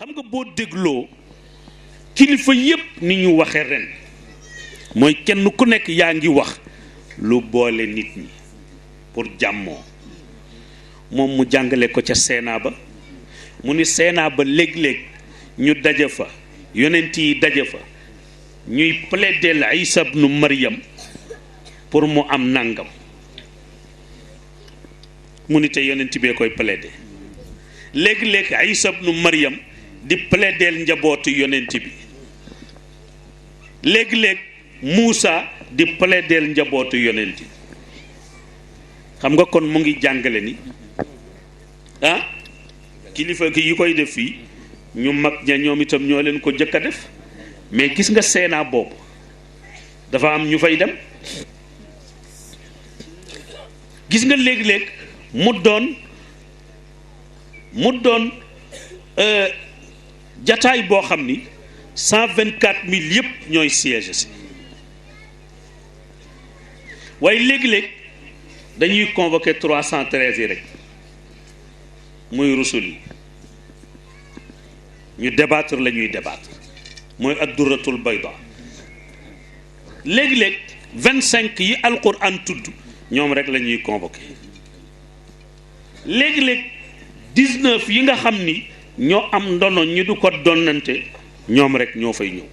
xam nga boo dégloo kilifa yépp ni ñu waxe ren mooy kenn ku nekk yaa ngi wax lu boole nit ñi pour jàmmoo moom mu jàngale ko ca Sénat ba mu ni Sénat ba léeg-léeg ñu daje fa yonent yi daje fa ñuy plaider Isa ibnu Maryam pour mu am nangam mu ni te yonent bee koy plaider léeg-léeg Isa ibnu Maryam di plaider njabootu yonent bi léeg-léeg Muusa di plaider njabootu yonent bi xam nga kon mu ngi jàngale ni kilifa ki yi koy def fii ñu mag ña ñoom itam ñoo leen ko jëkk a def mais gis nga Sénat boobu dafa am ñu fay dem gis nga léeg-léeg mu doon jataay boo xam ni 124 000 yëpp ñooy siège si waaye léegi-léeg dañuy convoqué 313 yi rek muy rusul yi ñu débattre la ñuy débattre mooy ad-durratul bayda léegi-léeg 25 yi alquran tudd ñoom rek la ñuy convoqué léegi-léeg 19 yi nga xam ni ñoo am ndono ñi du ko donnante ñoom rek ñoo fay ñëw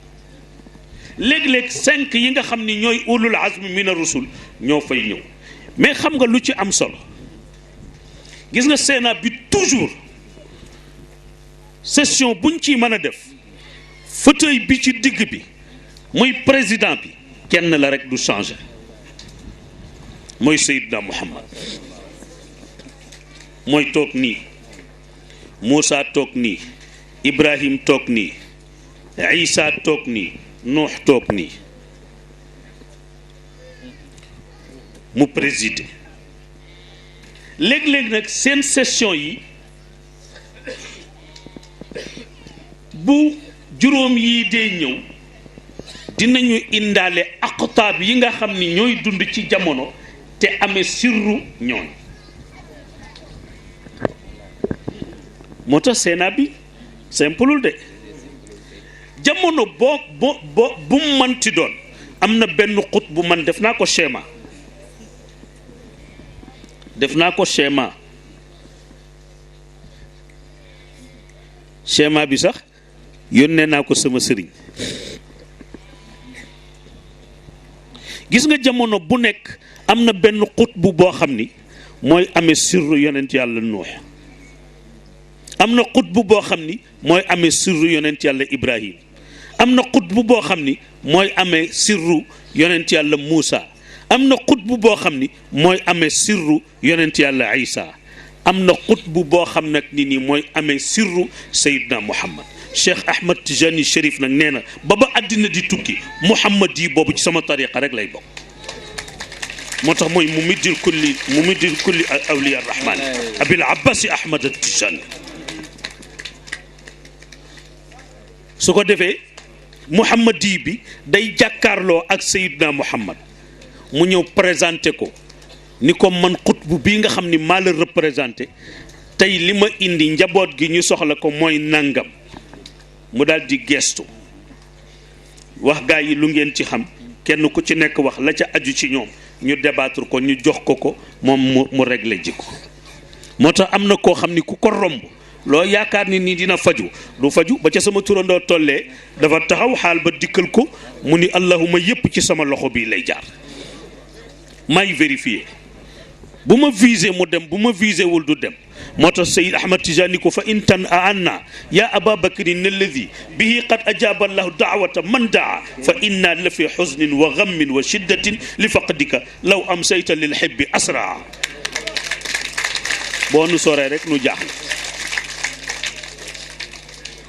léeg-léeg 5 yi nga xam ni ñooy ulul azmi mina rusul ñoo fay ñëw mais xam nga lu ci am solo gis nga Sénat bi toujours session buñ ciy mën a def fauteuil bi ci digg bi muy président bi kenn la rek du changer mooy Seydina Muhammad mooy toog nii Moussa toog nii Ibrahim toog nii Isa toog nii Nuux toog nii mu présider léeg-léeg nag seen session yi bu juróom yi dee ñëw dinañu indaale aqtaab yi nga xam ni ñooy dund ci jamono te amee sirru ñooñ moo tax Sénat bi simpleul de jamono bu mu manti doon am na benn xut bu man def naa ko schéma schéma bi sax yónnee naa ko sama sëriñ gis nga jamono bu nekk am na benn xut bu boo xam ni mooy amee sirru yonent yàlla Nuux am na xutbu boo xam ni mooy amee sirru yonent yàlla Ibrahim am na xutbu boo xam ni mooy amee sirru yonent yàlla Muusa am na xutbu boo xam ni mooy amee sirru yonent yàlla Isa am na xutbu boo xam nag ni nii mooy amee sirru Seydina Muhammad Cheikh Ahmad Tijani Chérif nag nee na ba àddina di tukki Muhammad yi boobu ci sama tariqa rek lay bokk moo tax mooy mu middil kulli awliya rahman abil abbasi Ahmad Tijani su ko defee Muhammad yi bi day jàkkaarloo ak Seydina Muhammad mu ñëw présenté ko ni ko man xutbu bii nga xam ni maa la représenté tey li ma indi njaboot gi ñu soxla ko mooy nangam mu daal di gestu wax gaa yi lu ngeen ci xam kenn ku ci nekk wax la ca aju ci ñoom ñu débattre ko ñu jox ko moom mu réglé ji ko moo tax am na koo xam ni ku ko romb loo yaakaar ni nii dina faju du faju ba ca sama turandoo tollee dafa taxaw xaal ba dikkal ko mu ni allahuma yépp ci sama loxo bii lay jaar may vérifier bu ma visé mu dem bu ma visé wul du dem moo tax Seyd Ahmad Tijani ko fa in tan a anna ya aba bakrin alladi bihi qad ajaba allahu daawata man daa fa inna la fi xusnin wa gammin wa shiddatin li faqdika law amsayta lil xibbi asraa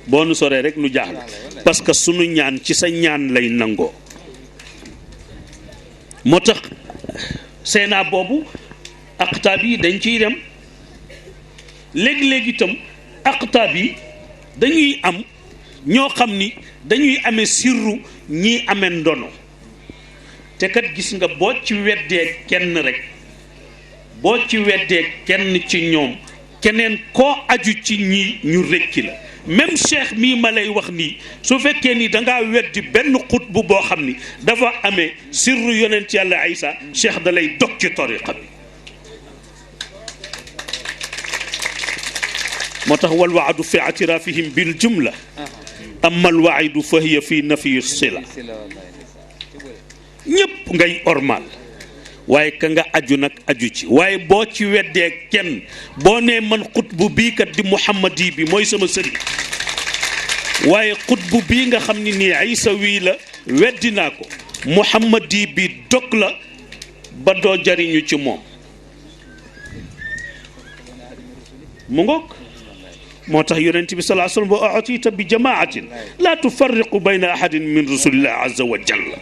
boo nu soree rek nu jaaxle parce que sunu ñaan ci sa ñaan lay nangoo moo tax Sénat boobu aqtaab yi dañ ciy dem léegi-léegi itam aqtaab yi dañuy am ñoo xam ni dañuy amee sirru ñii amee ndono te kat gis nga boo ci weddee kenn ci ñoom keneen koo aju ci ñii ñu rekki la même cheikh mii ma lay wax nii su fekkee ni dangaa weddi benn xutbu boo xam ni dafa amee sirru yonent yàlla Isa cheikh da lay dog ci tariqa bi moo tax wal waadu fi atirafihim bil jumla amma al waidu fa hiya fi nafi sila ñëpp ngay ormal waaye ka nga aju nag aju ci waaye boo ci weddee kenn boo nee man xutbu bii kat di muhammadi bi mooy sama sëriñ waaye xutbu bii nga xam ni nii isa wii la weddi naa ko muhammadi bi dog la ba doo jariñu ci moom mu ngoog moo tax yonent bi sallallahu alayhi wa sallam wa atita bi jamaatin la tufarriqu bayna ahadin min rasulillah azza wa jalla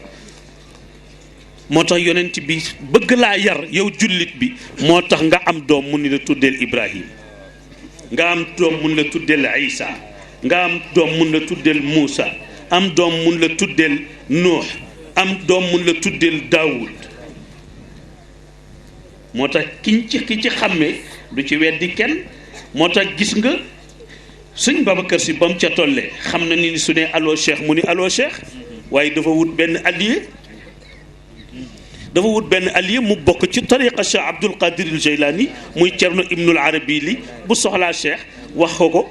moo tax yonent bi bëgg laa yar yow jullit bi moo tax nga am doom mun la tuddeel Ibrahim nga am doom mun la tuddeel Isa nga am doom mun la tuddeel Muusa am doom mun la tuddeel Nuux am doom mun la tuddeel Daawud moo tax ki ci xàmmee du ci weddi kenn moo tax gis nga sëñ Babacar Si ba mu ca tollee xam na ni su ne allo cheikh mu ni allo cheikh waaye dafa wut benn allié mu bokk ci tariqa Cheikh Abdul Qadir al Jaylani muy Cerno Ibnul Arabi li bu soxlaa cheikh wax ko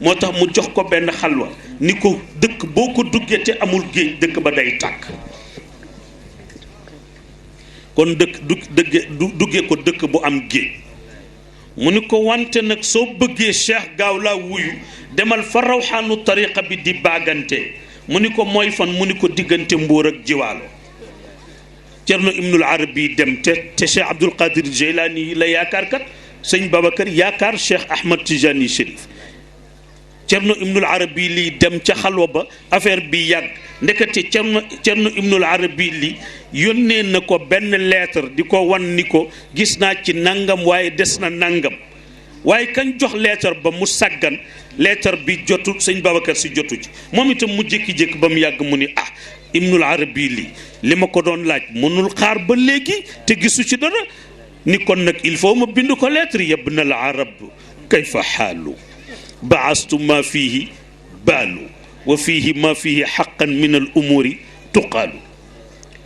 moo tax mu jox ko benn xalwa ni ko dëkk boo ko duggee te amul géej dëkk ba day tàkk kon duggee ko dëkk bu am géej mu ni ko wante nag soo bëggee cheikh gaaw laa wuyu demal fa rawxaanu tariqa bi di baagante mu ni ko mooy fan mu ni ko diggante Mbuur ak Jiwaalo Cerno Ibnul Arabi dem te Cheikh Abdul Qadir Jeylaani la yaakaar kat sëñ Babacar yaakaar Cheikh Ahmad Tijani Chérif Cerno Ibnul Arabi lii dem ca xalwa ba affaire bi yàgg ndekete Cerno Ibnul Arabi lii yónnee na ko benn lettre di ko wan ni ko gis naa ci nangam waaye des na nangam waaye kañ jox lettre ba mu sàggan lettre bi jotu sëñ Babacar Si jotu ci moom itam mu jékki-jékki ba mu yàgg mu ni Ibnul Arabi lii li ma ko doon laaj mënul xaar ba léegi te gisu ci dara ni kon nag il faut ma bind ko lettre yabna al arab kayfa xaalu baastu ma fihi baalu wa fihi ma fihi xaqan min al umuri tuqaalu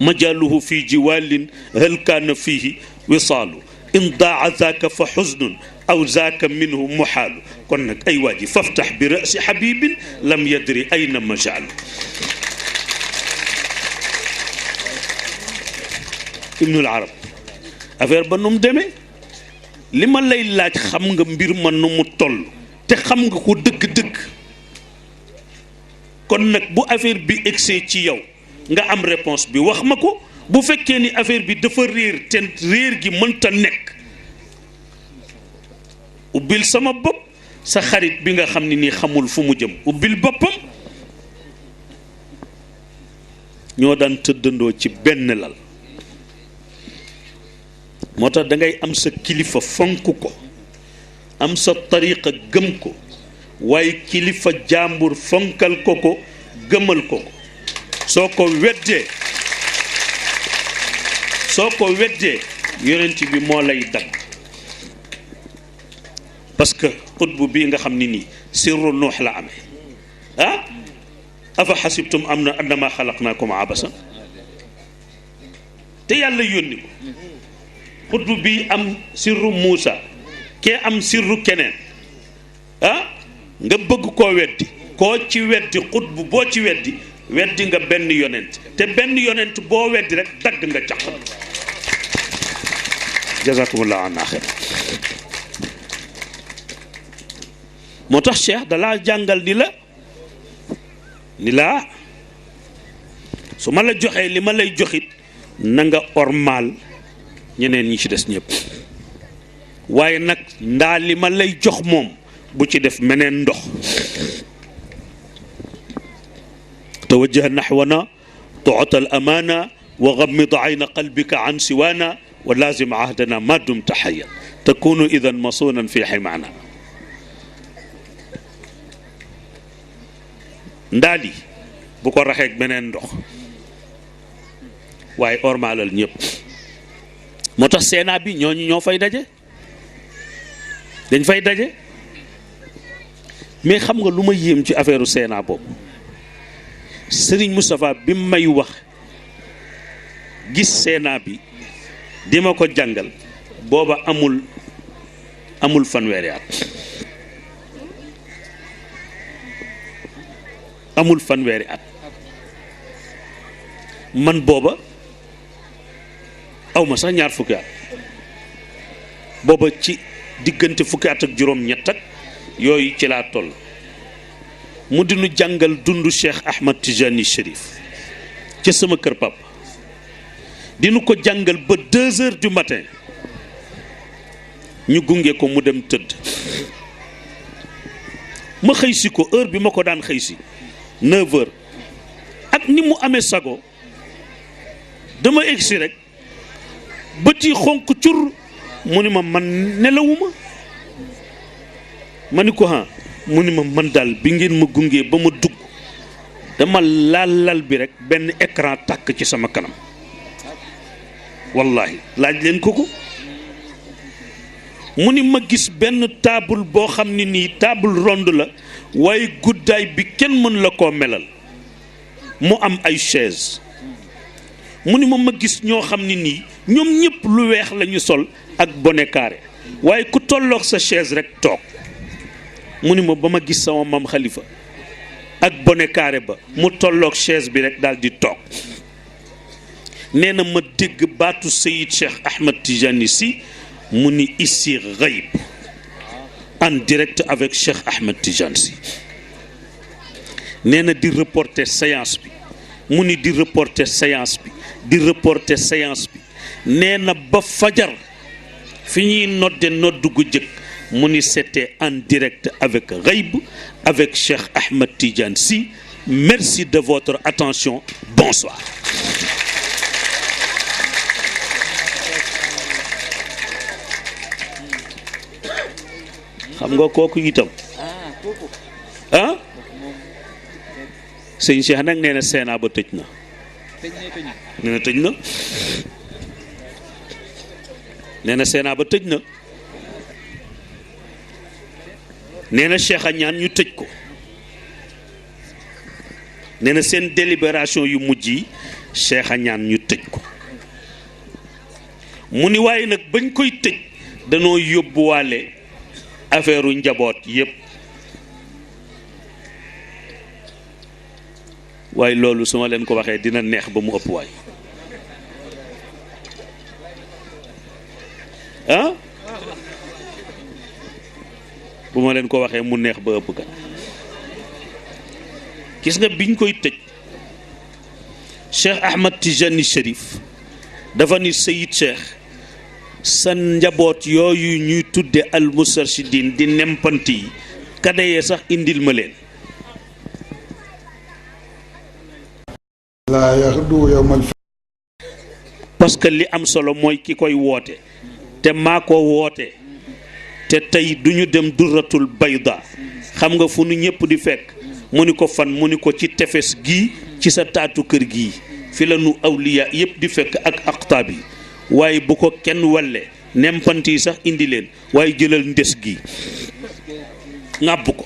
majaaluhu fi jiwaalin hal kaana fihi wisaalu in daa zaaka fa xuznun aw zaaka minhu muxaalu kon nag ay waa ji faftax bi rasi xabibin lam yadri ayna majaalu Ibnul Arab affaire ba nu mu demee li ma lay laaj xam nga mbir ma nu mu toll te xam nga ko dëgg-dëgg kon nag bu affaire bi egsee ci yow nga am réponse bi wax ma ko bu fekkee ni affaire bi dafa réer te réer gi mënta nekk ubbil sama bopp sa xarit bi nga xam ne nii xamul fu mu jëm ubbil boppam ñoo daan tëddandoo ci benn lal moo tax da ngay am sa kilifa fonk ko am sa tariqa gëm ko waaye kilifa jàmbur fonkal ko gëmal ko soo ko weddee yonent bi moo lay dagg parce que xutbu bii nga xam ni nii sirru nuux la amee afa xasibtum am na annama xalaqnaakum abasan te yàlla yónni ko xutbu bi am sirru Muusa kee am sirru keneen nga bëgg koo weddi koo ci weddi xutbu boo ci weddi nga benn yonent te benn yonent boo weddi rek dagg nga caq jazakumullahu an axir moo tax cheikh dalaa jàngal ni la su ma la joxee li ma lay joxit na nga ormaal ñeneen ñi ci des ñëpp waaye nag ndaa li ma lay jox moom bu ci def meneen ndox tawajjah naxwana tuata al amaana wa gammid ayna qalbika an siwaana wa lazim ahdana ma dumta xaya takunu idan masuunan fi ximaana ndaali bu ko raxeeg beneen ndox waaye ormaalal ñëpp moo tax Sénat bi ñoo fay daje dañ fay daje mais xam nga lu ma yéem ci affaire u Sénat boobu Serigne Moustapha bi may wax gis Sénat bi di ma ko jàngal booba amul fanweeri at amul fanweeri at man booba awma sax ñaar fukki at booba ci diggante fukki at ak juróom-ñett ak yooyu ci laa toll mu dinu jàngal dundu Cheikh Ahmad Tijani Chérif ca sama kër papa dinu ko jàngal ba 2 heures du matin ñu gunge ko mu dem tëdd ma xëy si ko heure bi ma ko daan xëy si 9 heures ak ni mu amee sago dama egsi rek bët yi xonq cur mu ni ma man nelawuma ma ni ko mu ni ma man daal bi ngeen ma gungee ba ma dugg dama lal bi rek benn écran tàkk ci sama kanam wallahi laaj leen ko mu ni ma gis benn table boo xam ne nii table ronde la waaye guddaay bi kenn mën la koo melal mu am ay chaise mu ni ma gis ñoo xam ne nii ñoom ñëpp lu weex la ñu sol ak bonnet carré waaye ku tolloog sa chaise rek toog mu ni ma ba ma gis sama maam Khalifa ak bonnet carré ba mu tolloog chaise bi rek daal di toog nee na ma dégg baatu Seyid Cheikh Ahmed Tijani Sy mu ni ici Ghaib en direct avec Cheikh Ahmed Tijani Sy nee na di reporter séance bi mu ni di reporter séance bi di reporter séance bi nee na ba fajar fi ñuy nodde noddu gu jëkk mu ni c'était en direct avec Ghaib avec Cheikh Ahmed Tijani Sy. Merci de votre attention. Bonsoir. xam nga kooku itam sëñ Cheikh nag nee na Sénat ba tëj na nee na tëj na nee na Sénat ba tëj na nee na Cheikh a ñaan ñu tëj ko nee na seen délibération yu mujj yi Cheikh a ñaan ñu tëj ko mu ni waaye nag bañ koy tëj danoo yóbbuwaale affaire u njaboot yépp waaye loolu su ma leen ko waxee dina neex ba mu ëpp waay bu ma leen ko waxee mu neex ba ëpp kan gis nga biñ koy tëj Cheikh Ahmad Tijani Chérif dafa ni Seyid Cheikh sa njaboot yooyu ñuy tudde al mustarshidin di nempant yi kadayee sax indil ma leen laa yaxdu yawmal parce que li am solo mooy ki koy woote te maa ko woote te tey duñu dem durratul bayda xam nga fu nu ñëpp di fekk mu ni ko fan mu ni ko ci tefes gii ci sa taatu kër gii fi la nu awliya yëpp di fekk ak aqtaab yi waaye bu ko kenn walle nempant yi sax indi leen waaye jëlal ndes gi ŋàbb ko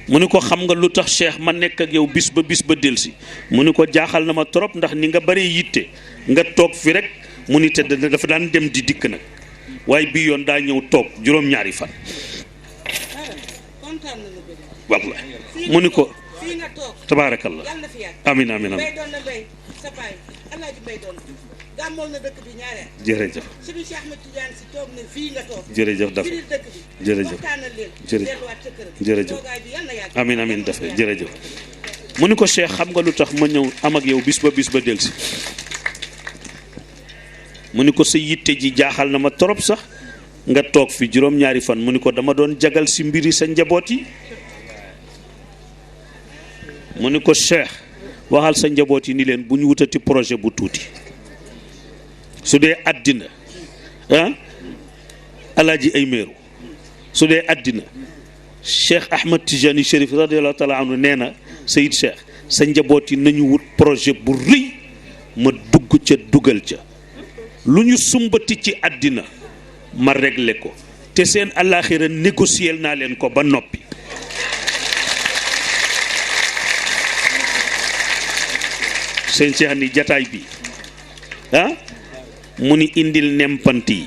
mu ni ko xam nga lu tax Cheikh ma nekk ak yow bis ba delsi mu ni ko jaaxal na ma trop ndax ni nga bare yitte nga toog fi rek mu ni te dafa daan dem di dikk nag waaye bii yoon daa ñëw toog juróom-ñaari fan walla mu ni ko tabaarakallah amin amin amin jërëjëf jërëjëf dafa jërëjëf jërëjëf amin amin dafa jërëjëf mu ni ko Cheikh xam nga lu tax ma ñëw am ak yow bis ba delsi mu ni ko sa yitte ji jaaxal na ma trop sax nga toog fi juróom-ñaari fan mu ni ko dama doon jagal si mbiri sa njaboot yi mu ni ko Cheikh waxal sa njaboot yi ni leen bu ñu wutati projet bu tuuti su dee àddina alaaji ay meeru su dee àddina Cheikh Ahmed Tijani Chérif radiyallahu taala anhu nee na Seyid Cheikh sa njaboot yi nañu wut projet bu rëy ma dugg ca dugal ca lu ñu sumbati ci àddina ma réglé ko te seen àllaaxira négocier naa leen ko ba noppi. sëñ Cheikh ni jataay bi mu ni indil nempant yi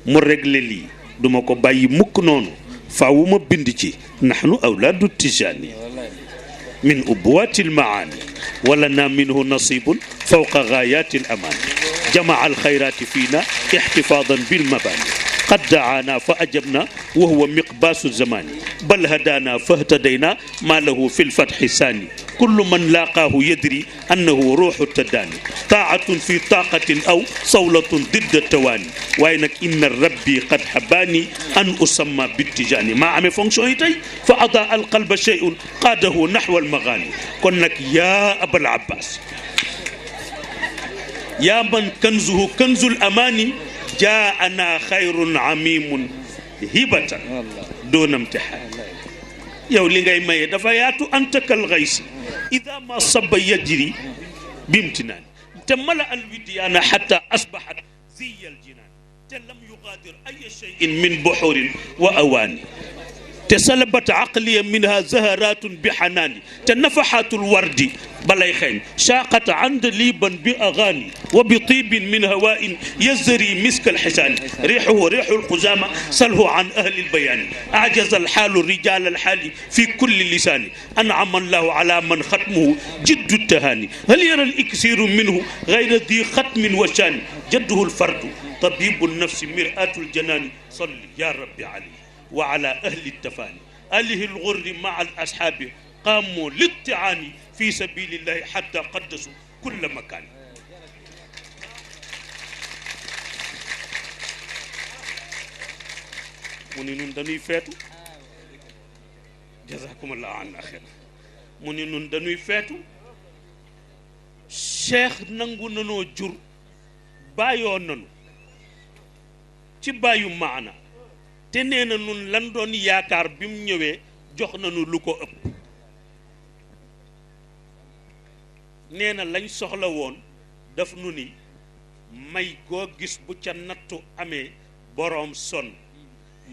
mu réglé lii duma ko bàyyi mukk noonu faawu ma bind ci nahnu awlaadu tijaani min ubuwaati almaani ولنا منه نصيب فوق غايات الأمان جمع الخيرات فينا احتفاظا بالمباني قد دعانا فأجبنا وهو مقباس الزمان بل هدانا فاهتدينا ما له في الفتح ثاني كل من لاقاه يدري أنه روح التداني طاعة في طاقة أو صولة ضد التواني وإنك إن الربي قد حباني أن أسمى بالتجاني ما عمي فونكشويتي فأضاء القلب شيء قاده نحو المغاني كنك يا أبا العباس يا من كنزه كنز الأماني جاءنا خير عميم هبة دون امتحان yow li ngay maye dafa yaatu antakal ghays idha ma sabba yajri bimtinan te mala al widyana hatta asbahat ziy al jinan te lam yughadir ay shay'in min buhurin wa awani تسلبت عقلي منها زهرات بحناني تنفحات الورد بلايخين شاقت عند ليبا بأغاني وبطيب من هواء يزري مسك الحسان ريحه ريح القزامة سله عن أهل البيان أعجز الحال الرجال الحال في كل لسان أنعم الله على من ختمه جد التهاني هل يرى الإكسير منه غير ذي ختم وشان جده الفرد طبيب النفس مرآة الجنان صل يا رب عليه وعلى أهل التفاني أهله الغر مع الأصحاب قاموا للتعاني في سبيل الله حتى قدسوا كل مكان من نون دانوي فاتو جزاكم الله عنا خير من نون دانوي فاتو شيخ نانغو نانو جور بايو نانو ci bayu maana te nee na nun lan doon yaakaar bi mu ñëwee jox nañu lu ko ëpp nee na lañ soxla woon daf nu ni may goo gis bu ca nattu amee boroom sonn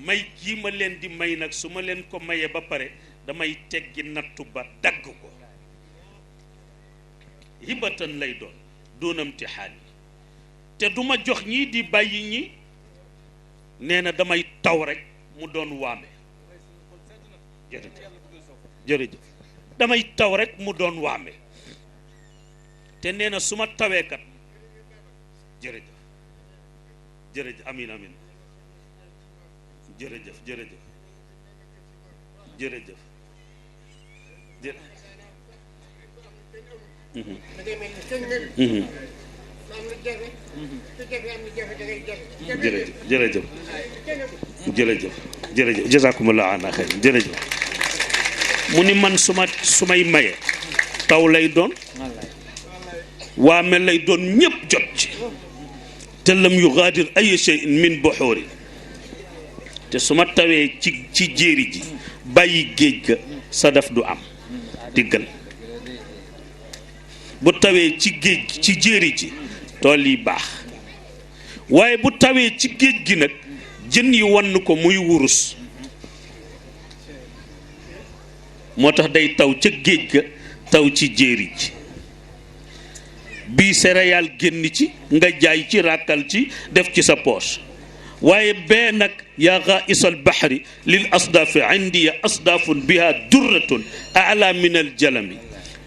may gii ma leen di may nag su ma leen ko mayee ba pare damay teggi nattu ba dagg ko hibatan lay doon doonam ti xaal yi te duma jox ñii di bàyyi ñi nee na damay taw rek mu doon waame jërëjëf damay taw rek mu doon waame te nee na su ma tawee kat jërëjëf jërëjëf amin amin jërëjëf jërëjëf jërëjëf jërëjëf jërëjëf jërëjëf jazakumullah ana xeyr jërëjëf mu ni man su may maye taw lay doon waame lay doon ñépp jot ci te lam yugaadir ay shay'in min buxuuri te su ma tawee ci jéeri ji bàyyi géej ga sadaf du am diggal bu tawee ci géej ci jéeri ji tool yi baax waaye bu tawee ci géej gi nag jën yi wann ko muy wurus moo tax day taw ca géej ga taw ci jéeri ji bii céréale génn ci nga jaay ci ràkkal ci def ci sa poche waaye bee nag yaa ghaa'isal bahri lil asdaafi indi asdaafun biha durratun a'la min al jalami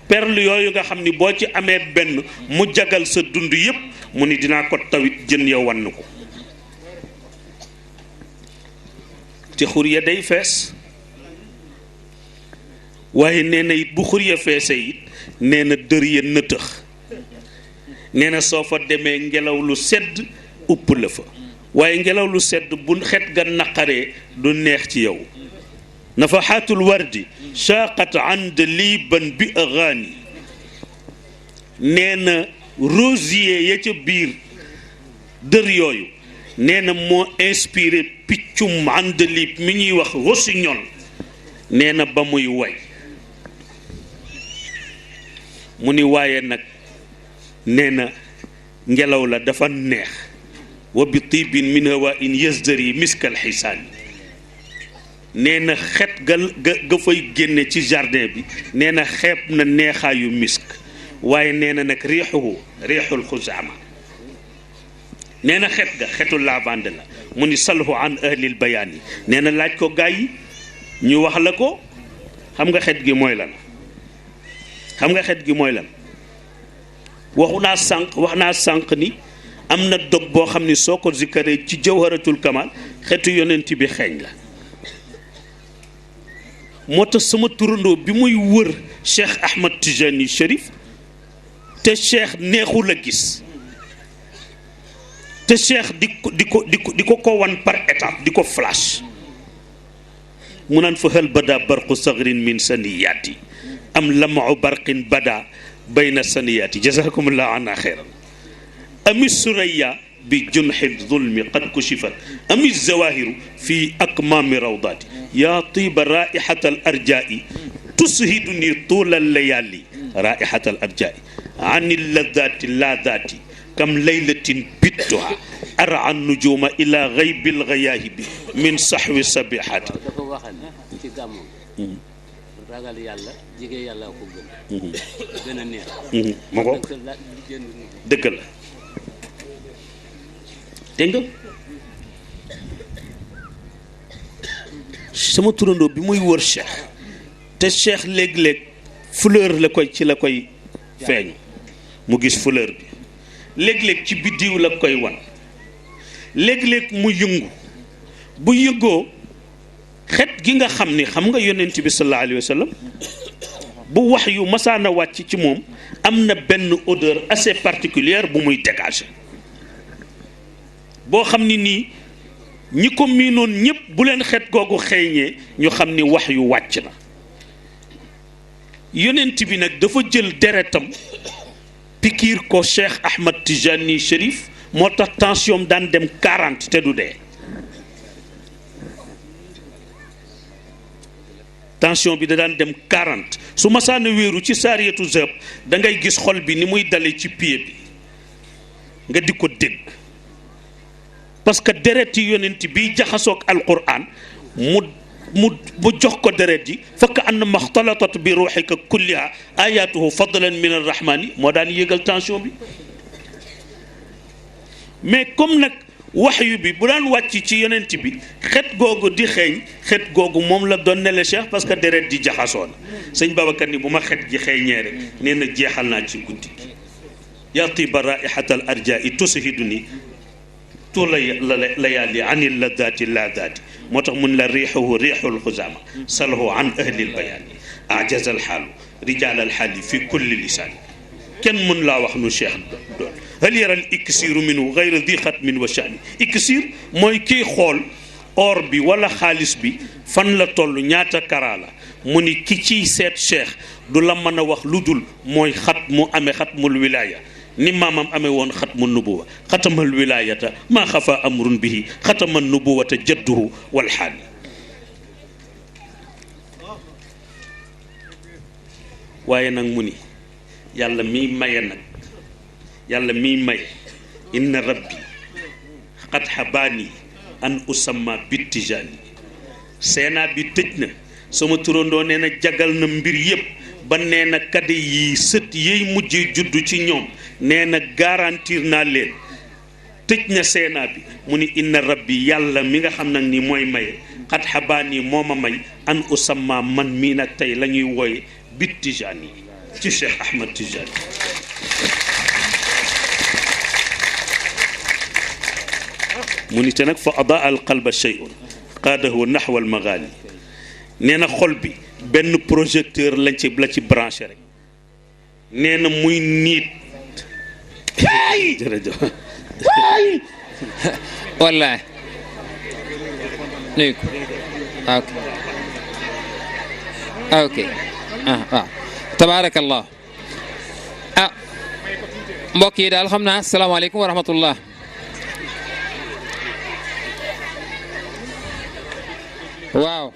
perle yooyu nga xam ni boo ci amee benn mu jagal sa dund yépp mu ni dinaa ko tawit jën ya wann ko te xur ya day fees waaye nee na it bu xur ya feesee it nee na dër ya nëtëx nee na soo fa demee ngelaw lu sedd upp la fa waaye ngelaw lu sedd bu xet ga naqaree du neex ci yow nafaxaatul wardi shaaqat and liban bi agaani nee na rosier ya ca biir dër yooyu nee na moo inspiré piccum and lib mi ñuy wax rossignol nee na ba muy way mu ni waaye nag nee na ngelaw la dafa neex wa bi tibin min hawain yasdari miskal xisaani nee na xet ga fay génne ci jardin bi nee na xeeb na neexaayu misk waaye nee na nag riixul xusaama nee na xet ga xetu lavande la mu ni salhu an ahlil bayaan yi nee na laaj ko gaa yi ñu wax la ko xam nga xet gi mooy lan wax naa sànq ni am na dog boo xam ni soo ko zikkaree ci jawharatul kamal xetu yonent bi xeeñ la moo tax sama turandoo bi muy wër Cheikh Ahmad Tijani Cherif te Cheikh neexul a gis te Cheikh di ko wan par étape di ko flash mu naan fa hal bada barqu sagrin min saniyaati am lamau barqin bada bayna saniyaati jazakumullahu anna xeyran ami suraya bi junxi zulmi qad kushifat ami zawahiru fi akmami rawdaati yaa tiba raihata al arjai tushiduni tuula layali raihata al arjai an illadati ladati kam laylatin bittuha ara nujuma ila gaybi lgayahibi min saxwi sabihati dafa waxal ci gàmmu ragal yàlla jigéen yàlla ko gën a neex ma ko dëgg la dégg nga sama turandoo bi muy wër Cheikh te Cheikh léeg-léeg fleur la koy feeñu mu gis fleur bi léeg-léeg ci biddiw la koy wan léeg-léeg mu yëngu bu yëngoo xet gi nga xam ni xam nga yonent bi sallallahu alayhi wa sallam bu wax yu masaana wàcc ci moom am na benn odeur assez particulière bu muy dégager boo xam ni nii ñi ko miinoon ñépp bu leen xet googu xeeñee ñu xam ni wax yu wàcc na yonent bi nag dafa jël deretam pikiir ko Cheikh Ahmad Tijani Cherif moo tax tension daan dem 40 te du dee tension bi da daan dem 40 su masaana wéeru ci saariyatu zëb da ngay gis xol bi ni muy dale ci pied bi nga di ko dégg parce que deret yi yonent bi jaxasoog alquran mu jox ko deret ji fakk an maxtalatat bi ruuxika kulliha ayatuhu fadlan min arrahmani moo daan yégal tension bi mais comme nag waxyu bi bu daan wàcc ci yonent bi xet googu di xeeñ xet googu moom la doon nele Cheikh parce que deret ji jaxasoo na sëñ Babacar ni bu ma xet ji xeeñee rek nee na jeexal naa ci guddi gi yaa tiba raihata al arjai tushiduni tuula layaali anil ladati ladati moo tax mun la riixuhu riixul xuzaama salhu an ahlil bayaani ajaza alxaalu rijal alxaali fi kulli lisaani kenn mun laa wax nu Cheikh doon hal yaral iksiru minhu gayra di xatmin wa shani iksir mooy kiy xool or bi wala xaalis bi fan la toll ñaata kara la mu ni ki ciy seet Cheikh du la mën a wax lu dul mooy xat mu amee xatmul wilaaya ni maamam amee woon xatmu nubuwa xatamal wilaayata maa xafa amrun bihi xatamal nubuwata jadduhu wal xaali waaye nag mu ni yàlla miy maye nag yàlla miy maye inna rabbi xat xabaani an usamma bittijaani seenaa bi tëj na sama turandoo nee na jagal na mbir yépp ba nee na kade yi sët yiy mujjee juddu ci ñoom nee na garantir naa leen tëj na seenaa bi mu ni inna rabbi yàlla mi nga xam nag ni mooy maye xat xabaani moo ma may an usamma man mii nag tey la ñuy wooye bittijaani ci Cheikh Ahmad Tijani mu ni te nag fa adaa al qalba shay'un qaadahu naxwa al magaali nee na xol bi benn projecteur la ci branché rek nee na muy niit jërëjëf wallaay nuyu ko ok waaw tabaarakallah mbokk yi daal xam naa asalaamaaleykum wa rahmatullah waaw